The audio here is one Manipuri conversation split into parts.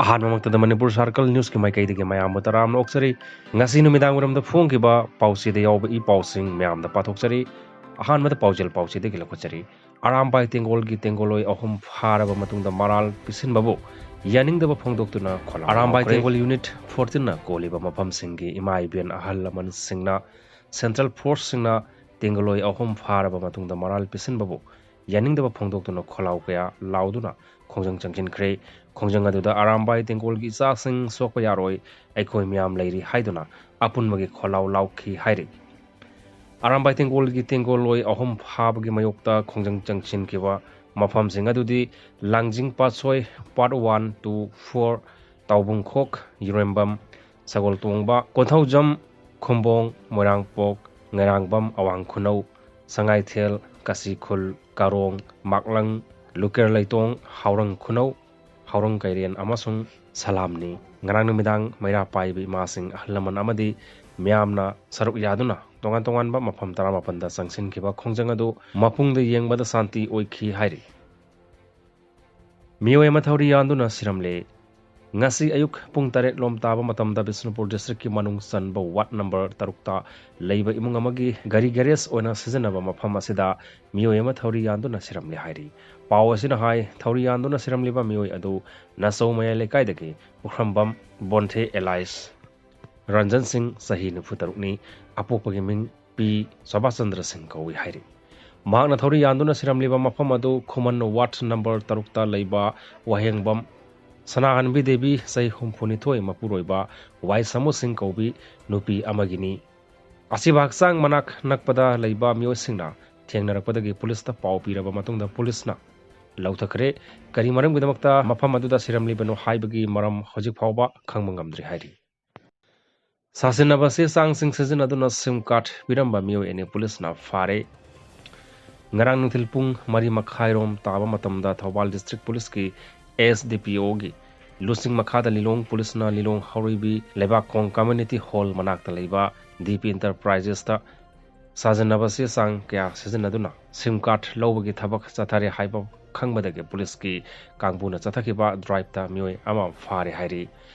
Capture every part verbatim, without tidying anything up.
ꯑꯍꯥꯟꯕꯃꯛꯇꯗ ꯃꯅꯤꯄꯨꯔ ꯁꯥꯔꯀꯜ ꯅ꯭ꯌꯨꯁꯀꯤ ꯃꯥꯏꯀꯩꯗꯒꯤ ꯃꯌꯥꯝꯕꯨ ꯇꯔꯥꯝꯅ ꯑꯣꯛꯆꯔꯤ꯫ ꯉꯁꯤ ꯅꯨꯃꯤꯗꯥꯡ ꯋꯥꯏꯔꯝꯗ ꯐꯣꯡꯈꯤꯕ ꯄꯥꯎꯆꯦꯗ ꯌꯥꯎꯕ ꯏ ꯄꯥꯎꯁꯤꯡ ꯃꯌꯥꯝꯗ ꯄꯥꯊꯣꯛꯆꯔꯤ꯫ ꯑꯍꯥꯟꯕꯗ ꯄꯥꯎꯖꯦꯜ ꯄꯥꯎꯆꯦꯗꯒꯤ ꯂꯧꯈꯠꯆꯔꯤ꯫ ꯑꯔꯥꯝꯕꯥꯏ ꯇꯦꯡꯒꯣꯜꯒꯤ ꯇꯦꯡꯒꯣꯜꯂꯣꯏ ꯑꯍꯨꯝ ꯐꯥꯔꯕ ꯃꯇꯨꯡꯗ ꯃꯔꯥꯜ ꯄꯤꯁꯤꯟꯕꯕꯨ ꯌꯥꯅꯤꯡꯗꯕ ꯐꯣꯡꯗꯣꯛꯇꯨꯅ ꯈꯣꯜꯂꯥꯎ ꯑꯔꯥꯝꯕꯥꯏ ꯂꯥꯎꯈ꯭ꯔꯦ꯫ ꯇꯦꯡꯒꯣꯜ ꯌꯨꯅꯤꯠ ꯐꯣꯔꯇꯤꯟꯅ ꯀꯣꯜꯂꯤꯕ ꯃꯐꯝꯁꯤꯡꯒꯤ ꯏꯃꯥ ꯏꯕꯦꯟ, ꯑꯍꯜ ꯂꯃꯟꯁꯤꯡꯅ ꯁꯦꯟꯇ꯭ꯔꯦꯜ ꯐꯣꯔꯁꯁꯤꯡꯅ ꯇꯦꯡꯒꯣꯜꯂꯣꯏ ꯑꯍꯨꯝ ꯐꯥꯔꯕ ꯃꯇꯨꯡꯗ ꯃꯔꯥꯜ ꯄꯤꯁꯤꯟꯕꯕꯨ ꯌꯥꯅꯤꯡꯗꯕ ꯐꯣꯡꯗꯣꯛꯇꯨꯅ ꯈꯣꯜꯂꯥꯎ ꯀꯌꯥ ꯂꯥꯎꯗꯨꯅ ꯈꯣꯡꯖꯪ ꯆꯪꯁꯤꯟꯈ꯭ꯔꯦ꯫ ꯈꯣꯡꯖꯪ ꯑꯗꯨꯗ ꯑꯔꯥꯝꯕꯥꯏ ꯇꯦꯡꯒꯣꯜꯒꯤ ꯏꯆꯥꯁꯤꯡ ꯁꯣꯛꯄ ꯌꯥꯔꯣꯏ, ꯑꯩꯈꯣꯏ ꯃꯌꯥꯝ ꯂꯩꯔꯤ ꯍꯥꯏꯗꯨꯅ ꯑꯄꯨꯟꯕꯒꯤ ꯈꯣꯜꯂꯥꯎ ꯂꯥꯎꯈꯤ ꯍꯥꯏꯔꯤ꯫ ꯑꯔꯥꯝꯕꯥꯏ ꯇꯦꯡꯒꯣꯜꯒꯤ ꯇꯦꯡꯒꯣꯜꯂꯣꯏ ꯑꯍꯨꯝ ꯐꯥꯕꯒꯤ ꯃꯥꯌꯣꯛꯇ ꯈꯣꯡꯖꯪ ꯆꯪꯁꯤꯟꯈꯤꯕ ꯃꯐꯝꯁꯤꯡ ꯑꯗꯨꯗꯤ Langjing Patsoi, part one, two, four, Taobungkhok, Yurembam, Sagoltongba, Konthoujam, Khumbong, Moirangpok, Ngairangbam, Awang Khunou, Sangaithel, ꯀꯥꯁꯤꯈꯨꯜ, ꯀꯥꯔꯣꯡ, ꯃꯥꯛꯂꯪ, ꯂꯨꯀꯦꯔ ꯂꯩꯇꯣꯡ, ꯍꯥꯎꯔꯪ ꯈꯨꯅꯧ, ꯍꯥꯎꯔꯪ ꯀꯩꯔꯦꯟ ꯑꯃꯁꯨꯡ ꯁꯂꯥꯝꯅꯤ꯫ ꯉꯔꯥꯡ ꯅꯨꯃꯤꯗꯥꯡ ꯃꯩꯔꯥ ꯄꯥꯏꯕ ꯏꯃꯥꯁꯤꯡ, ꯑꯍꯜ ꯂꯃꯟ ꯑꯃꯗꯤ ꯃꯤꯌꯥꯝꯅ ꯁꯔꯨꯛ ꯌꯥꯗꯨꯅ ꯇꯣꯉꯥꯟ ꯇꯣꯉꯥꯟꯕ ꯃꯐꯝ ꯇꯔꯥꯃꯥꯄꯟꯗ ꯆꯪꯁꯤꯟꯈꯤꯕ ꯈꯣꯡꯖꯪ ꯑꯗꯨ ꯃꯄꯨꯡꯗ ꯌꯦꯡꯕꯗ ꯁꯥꯟꯇꯤ ꯑꯣꯏꯈꯤ ꯍꯥꯏꯔꯤ꯫ ꯃꯤꯑꯣꯏ ꯑꯃ ꯊꯧꯔꯤ ꯌꯥꯟꯗꯨꯅ ꯁꯤꯔꯝꯂꯦ꯫ ꯉꯁꯤ ꯑꯌꯨꯛ ꯄꯨꯡ ꯇꯔꯦꯠ ꯂꯣꯝ ꯇꯥꯕ ꯃꯇꯝꯗ ꯕꯤꯁꯅꯨꯄꯨꯔ ꯗꯤꯁꯇ꯭ꯔꯤꯛꯀꯤ ꯃꯅꯨꯡ ꯆꯟꯕ ꯋꯥꯔꯗ ꯅꯝꯕꯔ ꯇꯔꯨꯛꯇ ꯂꯩꯕ ꯏꯃꯨꯡ ꯑꯃꯒꯤ ꯒꯥꯔꯤ ꯒꯦꯔꯦꯖ ꯑꯣꯏꯅ ꯁꯤꯖꯤꯟꯅꯕ ꯃꯐꯝ ꯑꯁꯤꯗ ꯃꯤꯑꯣꯏ ꯑꯃ ꯊꯧꯔꯤ ꯌꯥꯟꯗꯨꯅ ꯁꯤꯔꯝꯂꯦ ꯍꯥꯏꯔꯤ꯫ ꯄꯥꯎ ꯑꯁꯤꯅ ꯍꯥꯏ, ꯊꯧꯔꯤ ꯌꯥꯟꯗꯨꯅ ꯁꯤꯔꯝꯂꯤꯕ ꯃꯤꯑꯣꯏ ꯑꯗꯨ ꯅꯆꯧ ꯃꯌꯥꯏ ꯂꯩꯀꯥꯏꯗꯒꯤ ꯄꯨꯈ꯭ꯔꯝꯕꯝ ꯕꯣꯟꯊꯦ ꯑꯦꯂꯥꯏꯁ ꯔꯟꯖꯟ ꯁꯤꯡ, ꯆꯍꯤ ꯅꯤꯐꯨ ꯇꯔꯨꯛꯅꯤ, ꯑꯄꯣꯛꯄꯒꯤ ꯃꯤꯡ ꯄꯤ ꯁꯣꯚꯥꯆꯟꯗ꯭ꯔ ꯁꯤꯡ ꯀꯧꯏ ꯍꯥꯏꯔꯤ꯫ ꯃꯍꯥꯛꯅ ꯊꯧꯔꯤ ꯌꯥꯟꯗꯨꯅ ꯁꯤꯔꯝꯂꯤꯕ ꯃꯐꯝ ꯑꯗꯨ ꯈꯨꯃꯟ ꯋꯥꯔꯗ ꯅꯝꯕꯔ ꯇꯔꯨꯛꯇ ꯂꯩꯕ ꯋꯥꯍꯦꯡꯕꯝ ꯁꯅꯥꯍꯟꯕꯤ ꯗꯦꯕꯤ, ꯆꯍꯤ ꯍꯨꯝꯐꯨꯅꯤꯊꯣꯏ, ꯃꯄꯨꯔꯣꯏꯕ ꯋꯥꯏ ꯁꯃꯨ ꯁꯤꯡ ꯀꯧꯕꯤ ꯅꯨꯄꯤ ꯑꯃꯒꯤꯅꯤ꯫ ꯑꯁꯤꯕ ꯍꯛꯆꯥꯡ ꯃꯅꯥꯛ ꯅꯛꯄꯗ ꯂꯩꯕ ꯃꯤꯑꯣꯏꯁꯤꯡꯅ ꯊꯦꯡꯅꯔꯛꯄꯗꯒꯤ ꯄꯨꯂꯤꯁꯇ ꯄꯥꯎ ꯄꯤꯔꯕ ꯃꯇꯨꯡꯗ ꯄꯨꯂꯤꯁꯅ ꯂꯧꯊꯈ꯭ꯔꯦ꯫ ꯀꯔꯤ ꯃꯔꯝꯒꯤꯗꯃꯛꯇ ꯃꯐꯝ ꯑꯗꯨꯗ ꯁꯤꯔꯝꯂꯤꯕꯅꯣ ꯍꯥꯏꯕꯒꯤ ꯃꯔꯝ ꯍꯧꯖꯤꯛ ꯐꯥꯎꯕ ꯈꯪꯕ ꯉꯝꯗ꯭ꯔꯤ ꯍꯥꯏꯔꯤ꯫ ꯁꯥꯁꯤꯟꯅꯕ ꯆꯦ ꯆꯥꯡꯁꯤꯡ ꯁꯤꯖꯤꯟꯅꯗꯨꯅ ꯁꯤꯝ ꯀꯥꯔꯗ ꯄꯤꯔꯝꯕ ꯃꯤꯑꯣꯏ ꯑꯅꯤ ꯄꯨꯂꯤꯁꯅ ꯐꯥꯔꯦ꯫ ꯉꯔꯥꯡ ꯅꯨꯡꯊꯤꯜ ꯄꯨꯡ ꯃꯔꯤ ꯃꯈꯥꯏꯔꯣꯝ ꯇꯥꯕ ꯃꯇꯝꯗ ꯊꯧꯕꯥꯜ ꯗꯤꯁꯇ꯭ꯔꯤꯛ ꯄꯨꯂꯤꯁꯀꯤ ꯑꯦꯁ ꯗꯤ ꯄꯤ ꯑꯣꯒꯤ ꯂꯨꯆꯤꯡ ꯃꯈꯥꯗ ꯂꯤꯂꯣꯡ ꯄꯨꯂꯤꯁꯅ ꯂꯤꯂꯣꯡ ꯍꯧꯔꯩꯕꯤ ꯂꯩꯕꯥꯛꯈꯣꯡ ꯀꯝꯃ꯭ꯌꯨꯅꯤꯇꯤ ꯍꯣꯜ ꯃꯅꯥꯛꯇ ꯂꯩꯕ ꯗꯤ ꯄꯤ ꯏꯟꯇꯔꯄ꯭ꯔꯥꯏꯖꯦꯁꯇ ꯁꯥꯖꯤꯟꯅꯕ ꯆꯦ ꯆꯥꯡ ꯀꯌꯥ ꯁꯤꯖꯤꯟꯅꯗꯨꯅ ꯁꯤꯝ ꯀꯥꯔꯗ ꯂꯧꯕꯒꯤ ꯊꯕꯛ ꯆꯠꯊꯔꯦ ꯍꯥꯏꯕ ꯈꯪꯕꯗꯒꯤ ꯄꯨꯂꯤꯁꯀꯤ ꯀꯥꯡꯕꯨꯅ ꯆꯠꯊꯈꯤꯕ ꯗ꯭ꯔꯥꯏꯚꯇ ꯃꯤꯑꯣꯏ ꯑꯃ ꯐꯥꯔꯦ ꯍꯥꯏꯔꯤ꯫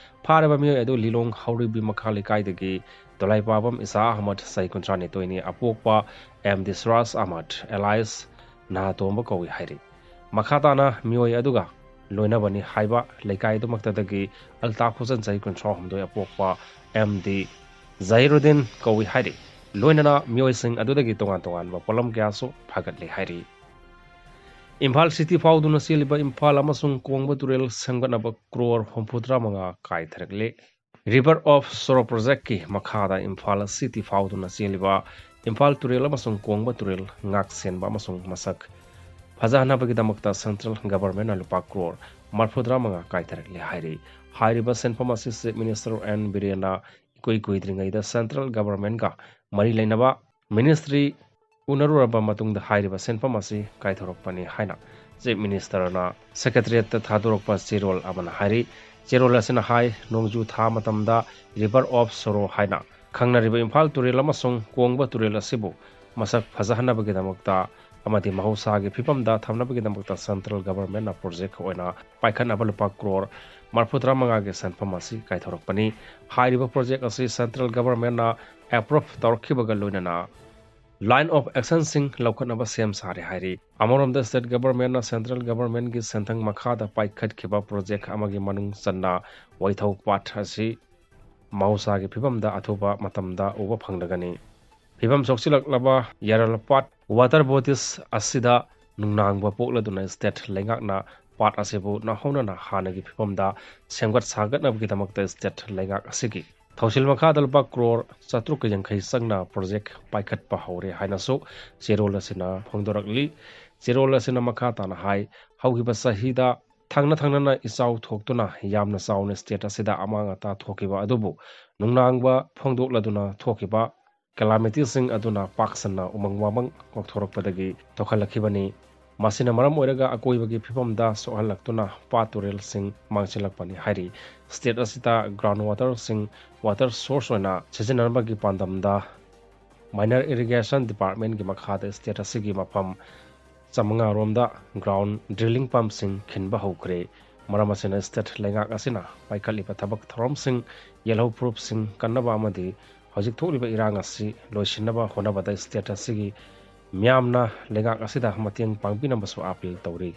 ꯐꯥꯔꯕ ꯃꯤꯑꯣꯏ ꯑꯗꯨ ꯂꯤꯂꯣꯡ ꯍꯧꯔꯤꯕꯤ ꯃꯈꯥ ꯂꯩꯀꯥꯏꯗꯒꯤ ꯗꯣꯂꯥꯏꯄꯥꯕꯝ ꯏꯁꯥ ꯑꯍꯃꯗ, ꯆꯍꯤ ꯀꯨꯟꯊ꯭ꯔꯥ ꯅꯤꯊꯣꯏꯅꯤ, ꯑꯄꯣꯛꯄ ꯑꯦꯝ ꯗꯤꯁꯔꯥꯖ ꯑꯍꯃꯗ ꯑꯦꯂꯥꯏꯁ ꯅꯥꯇꯣꯝꯕ ꯀꯧꯏ ꯍꯥꯏꯔꯤ꯫ ꯃꯈꯥ ꯇꯥꯅ ꯃꯤꯑꯣꯏ ꯑꯗꯨꯒ ꯂꯣꯏꯅꯕꯅꯤ ꯍꯥꯏꯕ ꯂꯩꯀꯥꯏ ꯑꯗꯨꯃꯛꯇꯗꯒꯤ ꯑꯜꯇꯥꯐ ꯍꯨꯁꯦꯟ, ꯆꯍꯤ ꯀꯨꯟꯊ꯭ꯔꯥ ꯍꯨꯝꯗꯣꯏ, ꯑꯄꯣꯛꯄ ꯑꯦꯝ ꯗꯤ ꯖꯍꯤꯔꯨꯗꯤꯟ ꯀꯧꯏ ꯍꯥꯏꯔꯤ꯫ ꯂꯣꯏꯅꯅ ꯃꯤꯑꯣꯏꯁꯤꯡ ꯑꯗꯨꯗꯒꯤ ꯇꯣꯉꯥꯟ ꯇꯣꯉꯥꯟꯕ ꯄꯣꯠꯂꯝ ꯀꯌꯥꯁꯨ ꯐꯥꯒꯠꯂꯤ ꯍꯥꯏꯔꯤ꯫ ꯏꯝꯐꯥꯜ ꯁꯤꯇꯤ ꯐꯥꯎꯗꯨꯅ ꯆꯦꯜꯂꯤꯕ ꯏꯝꯐꯥꯜ ꯑꯃꯁꯨꯡ ꯀꯣꯡꯕ ꯇꯨꯔꯦꯜ ꯁꯦꯝꯒꯠꯅꯕ ꯀ꯭ꯔꯣꯔ ꯍꯨꯝꯐꯨꯇꯔꯥ ꯃꯉꯥ ꯀꯥꯏꯊꯔꯛꯂꯦ꯫ River of Sorrow ꯄ꯭ꯔꯣꯖꯦꯛꯀꯤ ꯃꯈꯥꯗ ꯏꯝꯐꯥꯜ ꯁꯤꯇꯤ ꯐꯥꯎꯗꯨꯅ ꯆꯦꯜꯂꯤꯕ ꯏꯝꯐꯥꯜ ꯇꯨꯔꯦꯜ ꯑꯃꯁꯨꯡ ꯀꯣꯡꯕ ꯇꯨꯔꯦꯜ ꯉꯥꯛ ꯁꯦꯟꯕ ꯑꯃꯁꯨꯡ ꯃꯁꯛ ꯐꯖꯍꯟꯅꯕꯒꯤꯗꯃꯛꯇ ꯁꯦꯟꯇ꯭ꯔꯦꯜ ꯒꯚꯔꯟꯃꯦꯟꯠꯅ ꯂꯨꯄꯥ ꯀ꯭ꯔꯣꯔ ꯃꯔꯤꯐꯨꯇꯔꯥ ꯃꯉꯥ ꯀꯥꯏꯊꯔꯛꯂꯦ ꯍꯥꯏꯔꯤ꯫ ꯍꯥꯏꯔꯤꯕ ꯁꯦꯟꯐꯝ ꯑꯁꯤ ꯆꯤꯐ ꯃꯤꯅꯤꯁꯇꯔ ꯑꯦꯟ ꯕꯤꯔꯦꯟꯅ ꯏꯀꯨꯏ ꯀꯨꯏꯗ꯭ꯔꯤꯉꯩꯗ ꯁꯦꯟꯇ꯭ꯔꯦꯜ ꯒꯚꯔꯟꯃꯦꯟꯠꯒ ꯃꯔꯤ ꯂꯩꯅꯕ ꯃꯤꯅꯤꯁꯇ꯭ꯔꯤ ꯎꯅꯔꯨꯔꯕ ꯃꯇꯨꯡꯗ ꯍꯥꯏꯔꯤꯕ ꯁꯦꯟꯐꯝ ꯑꯁꯤ ꯀꯥꯏꯊꯣꯔꯛꯄꯅꯤ ꯍꯥꯏꯅ ꯆꯤꯐ ꯃꯤꯅꯤꯁꯇꯔꯅ ꯁꯦꯀ꯭ꯔꯦꯇꯔꯤꯌꯦꯠꯇ ꯊꯥꯗꯣꯔꯛꯄ ꯆꯦꯔꯣꯜ ꯑꯃꯅ ꯍꯥꯏꯔꯤ꯫ ꯆꯦꯔꯣꯜ ꯑꯁꯤꯅ ꯍꯥꯏ, ꯅꯣꯡꯖꯨ ꯊꯥ ꯃꯇꯝꯗ River of Sorrow ꯍꯥꯏꯅ ꯈꯪꯅꯔꯤꯕ ꯏꯝꯐꯥꯜ ꯇꯨꯔꯦꯜ ꯑꯃꯁꯨꯡ ꯀꯣꯡꯕ ꯇꯨꯔꯦꯜ ꯑꯁꯤꯕꯨ ꯃꯁꯛ ꯐꯖꯍꯟꯅꯕꯒꯤꯗꯃꯛꯇ ꯑꯃꯗꯤ ꯃꯍꯧꯁꯥꯒꯤ ꯐꯤꯕꯝꯗ ꯊꯝꯅꯕꯒꯤꯗꯃꯛꯇ ꯁꯦꯟꯇ꯭ꯔꯦꯜ ꯒꯚꯔꯟꯃꯦꯟꯠꯅ ꯄ꯭ꯔꯣꯖꯦꯛ ꯑꯣꯏꯅ ꯄꯥꯏꯈꯠꯅꯕ ꯂꯨꯄꯥ ꯀ꯭ꯔꯣꯔ ꯃꯔꯤꯐꯨꯇꯔꯥ ꯃꯉꯥꯒꯤ ꯁꯦꯟꯐꯝ ꯑꯁꯤ ꯀꯥꯏꯊꯣꯔꯛꯄꯅꯤ꯫ ꯍꯥꯏꯔꯤꯕ ꯄ꯭ꯔꯣꯖꯦꯛ ꯑꯁꯤ ꯁꯦꯟꯇ꯭ꯔꯦꯜ ꯒꯚꯔꯟꯃꯦꯟꯠꯅ ꯑꯦꯄ꯭ꯔꯨꯚ ꯇꯧꯔꯛꯈꯤꯕꯒ ꯂꯣꯏꯅꯅ line of actionꯁꯤꯡ ꯂꯧꯈꯠꯅꯕ ꯁꯦꯝ ꯁꯥꯔꯦ ꯍꯥꯏꯔꯤ꯫ ꯑꯃꯔꯣꯝꯗ, ꯁ꯭ꯇꯦꯠ ꯒꯚꯔꯟꯃꯦꯟꯠꯅ ꯁꯦꯟꯇ꯭ꯔꯦꯜ ꯒꯚꯔꯟꯃꯦꯟꯠꯀꯤ ꯁꯦꯟꯊꯪ ꯃꯈꯥꯗ ꯄꯥꯏꯈꯠꯈꯤꯕ ꯄ꯭ꯔꯣꯖꯦꯛ ꯑꯃꯒꯤ ꯃꯅꯨꯡ ꯆꯟꯅ ꯋꯥꯏꯊꯧ ꯄꯥꯠ ꯑꯁꯤ ꯃꯍꯧꯁꯥꯒꯤ ꯐꯤꯕꯝꯗ ꯑꯊꯨꯕ ꯃꯇꯝꯗ ꯎꯕ ꯐꯪꯂꯒꯅꯤ꯫ ꯐꯤꯕꯝ ꯁꯣꯛꯆꯤꯜꯂꯛꯂꯕ ꯌꯥꯔꯜ ꯄꯥꯠ ꯋꯥꯇꯔ ꯕꯣꯗꯤꯁ ꯑꯁꯤꯗ ꯅꯨꯡꯅꯥꯡꯕ ꯄꯣꯛꯂꯗꯨꯅ ꯁ꯭ꯇꯦꯠ ꯂꯩꯉꯥꯛꯅ ꯄꯥꯠ ꯑꯁꯤꯕꯨ ꯅꯧꯍꯧꯅꯅ ꯍꯥꯟꯅꯒꯤ ꯐꯤꯕꯝꯗ ꯁꯦꯝꯒꯠ ꯁꯥꯒꯠꯅꯕꯒꯤꯗꯃꯛꯇ ꯁ꯭ꯇꯦꯠ ꯂꯩꯉꯥꯛ ꯑꯁꯤꯒꯤ ꯊꯧꯁꯤꯜ ꯃꯈꯥꯗ ꯂꯨꯄꯥ ꯀ꯭ꯔꯣꯔ ꯆꯥꯇ꯭ꯔꯨꯛꯀ ꯌꯥꯡꯈꯩ ꯆꯪꯅ ꯄ꯭ꯔꯣꯖꯦꯛ ꯄꯥꯏꯈꯠꯄ ꯍꯧꯔꯦ ꯍꯥꯏꯅꯁꯨ ꯆꯦꯔꯣꯜ ꯑꯁꯤꯅ ꯐꯣꯡꯗꯣꯔꯛꯂꯤ꯫ ꯆꯦꯔꯣꯜ ꯑꯁꯤꯅ ꯃꯈꯥ ꯇꯥꯅ ꯍꯥꯏ, ꯍꯧꯈꯤꯕ ꯆꯍꯤꯗ ꯊꯪꯅ ꯊꯪꯅꯅ ꯏꯆꯥꯎ ꯊꯣꯛꯇꯨꯅ ꯌꯥꯝꯅ ꯆꯥꯎꯅ ꯁ꯭ꯇꯦꯠ ꯑꯁꯤꯗ ꯑꯃꯥꯡ ꯑꯇꯥ ꯊꯣꯛꯈꯤꯕ ꯑꯗꯨꯕꯨ ꯅꯨꯡꯅꯥꯡꯕ ꯐꯣꯡꯗꯣꯛꯂꯗꯨꯅ ꯊꯣꯛꯈꯤꯕ ꯀꯦꯂꯥꯃꯤꯇꯤꯁꯤꯡ ꯑꯗꯨꯅ ꯄꯥꯛ ꯁꯟꯅ ꯎꯃꯪ ꯋꯥꯃꯪ ꯀꯣꯛꯊꯣꯔꯛꯄꯗꯒꯤ ꯊꯣꯛꯍꯜꯂꯛꯈꯤꯕꯅꯤ꯫ ꯃꯁꯤꯅ ꯃꯔꯝ ꯑꯣꯏꯔꯒ ꯑꯀꯣꯏꯕꯒꯤ ꯐꯤꯕꯝꯗ ꯁꯣꯛꯍꯜꯂꯛꯇꯨꯅ ꯄꯥꯠ ꯇꯨꯔꯦꯜꯁꯤꯡ ꯃꯥꯡꯁꯤꯜꯂꯛꯄꯅꯤ ꯍꯥꯏꯔꯤ꯫ ꯁ꯭ꯇꯦꯠ ꯑꯁꯤꯗ ꯒ꯭ꯔꯥꯎꯟ ꯋꯥꯇꯔꯁꯤꯡ ꯋꯥꯇꯔ ꯁꯣꯔꯁ ꯑꯣꯏꯅ ꯁꯤꯖꯤꯟꯅꯅꯕꯒꯤ ꯄꯥꯟꯗꯝꯗ Minor Irrigation Department ꯀꯤ ꯃꯈꯥꯗ state ꯑꯁꯤꯒꯤ ꯃꯐꯝ ꯆꯥꯃꯉꯥ ꯔꯣꯝꯗ ground drilling pump ꯁꯤꯡ ꯈꯤꯟꯕ ꯍꯧꯈ꯭ꯔꯦ꯫ ꯃꯔꯝ ꯑꯁꯤꯅ state ꯂꯩꯉꯥꯛ ꯑꯁꯤꯅ ꯄꯥꯏꯈꯠꯂꯤꯕ ꯊꯕꯛ ꯊꯧꯔꯝꯁꯤꯡ, ꯌꯦꯜꯍꯧ ꯐꯨꯔꯨꯞꯁꯤꯡ ꯀꯟꯅꯕ ꯑꯃꯗꯤ ꯍꯧꯖꯤꯛ ꯊꯣꯛꯂꯤꯕ ꯏꯔꯥꯡ ꯑꯁꯤ ꯂꯣꯏꯁꯤꯟꯅꯕ ꯍꯣꯠꯅꯕꯗ state ꯑꯁꯤꯒꯤ ꯃꯤꯌꯥꯝꯅ ꯂꯩꯉꯥꯛ ꯑꯁꯤꯗ ꯃꯇꯦꯡ ꯄꯥꯡꯕꯤꯅꯕꯁꯨ appeal ꯇꯧꯔꯤ꯫